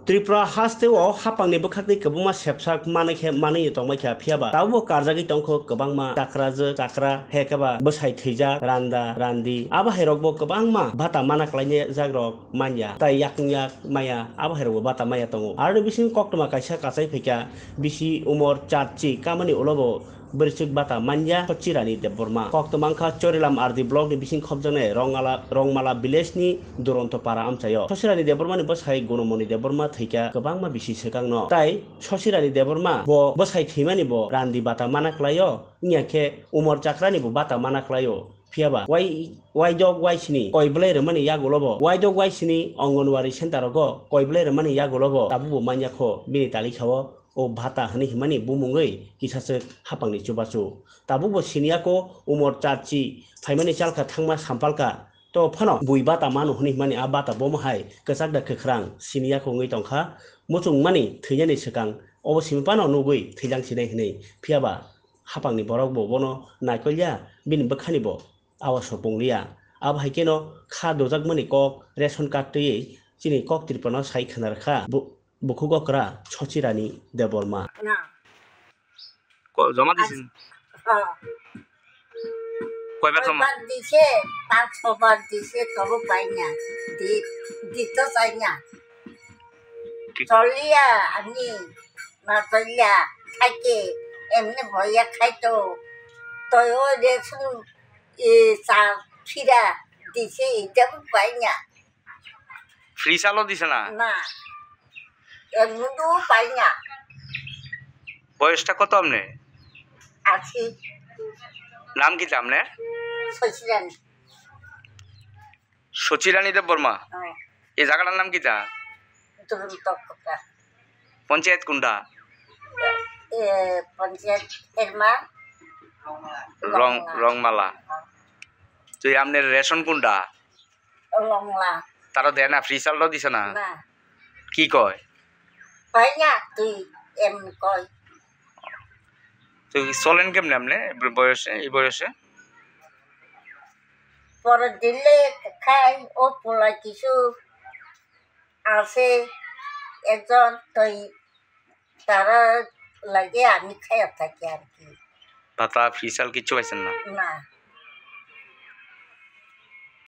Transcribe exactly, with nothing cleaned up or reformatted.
Tripura haste o hapangni bwkhakni kwbangma sepsak manwi khe manwi tongbai kha, phiya ba tabukbo karjagwi tongkho kwbangma chakrajwk chakra, hekhe ba bwsai thwijak, randa randi, abo hairokbo kwbangma bata mana khlainai jakrok manya, tai yakung yak maya, abo hairokbo bata maya tongo. Aroni bisingo koktwma kaisa kachai phaikha, bisi umor charchi kamani ulobo bwrwichwk bata manya Sochirani Debbarma. Koktwma wngkha Chorilam R D block ni bising khopjaknai Rongala-, Rongmala village ni Duronto para amchaio. Sochirani Debbarma ni bwsai Gunomoni Debbarma thwikha kwbangma bisi swkangno. Tai Sochirani Debbarma bo bwsai thwimani bo randi bata mana khlaio, wngya khe umor chakrani bo bata mana khlaio. Phiya ba wai-, waidok waisini koi belai rwmani yagulo bo, waidok waisini Anganwadi center rogo koi belai rwmani yagulo bo tabukbo manya kho bini talikha o. O bhata hwnwi himani bumungwi kisaswk hapangni chubachu. Tabukbo siniya kho umor charchi phaimani chalkha thangma sampalkha. To phano bui bata mano hwnwi himani a bata bomo hai kwchak da kwkhrang siniya kho wngwi tongkha. Muchungmani thwinani swkang obo simi phano nugwi thwijang sinai hwnwi. Phiya ba hapangni borokbo bono naikolya, bini bwkhanibo awa sopung liya. Abo hai kheno kha dojakmani kok ration card twiwi chini kok Tripurano sai khwna rwkha. Bu-, Bukhuk okra Sochirani Debbarma. Na. Ko-, joma disin? Ha. Koibar joma? Koibar dise, pansho bar dise, tobo paina. Di, dito chaina. Ki- Choliya, ani, na choliya, khaike, emni boya khaito. Toyo de sunu, e, sa, phira, dise, itabu paina. Free chalo dise na? Na. Ek mundu paina. বয়সটা কত আপনি? আশি। নাম কিতা আপনার? শশীরানী। শচীরানী দেববর্মা। হ্যাঁ। এই জায়গাটার নাম কিতা? দুরন্ত কোটা। পঞ্চায়েত কোনটা? এ, পঞ্চায়েত এরমা। রং, রংমালা। রংমালা। হ্যাঁ। তো এই আপনার রেশন কোনটা? Longla. তারা দেয় না, ফ্রি চালটাও দিছে না? না। কি কয়? কয় না, তুই এমনি কয়। তুই চলেন কেমনে আপনি ব-, বয়সে, এই বয়সে? পরে দিলে খাই, ও পোলা কিছু আছে, একজন তুই তারা লাগে আমি খাইয়া থাকি আর কি। ভাতা, ফ্রি চাল কিচ্ছু পাইছেন না? না।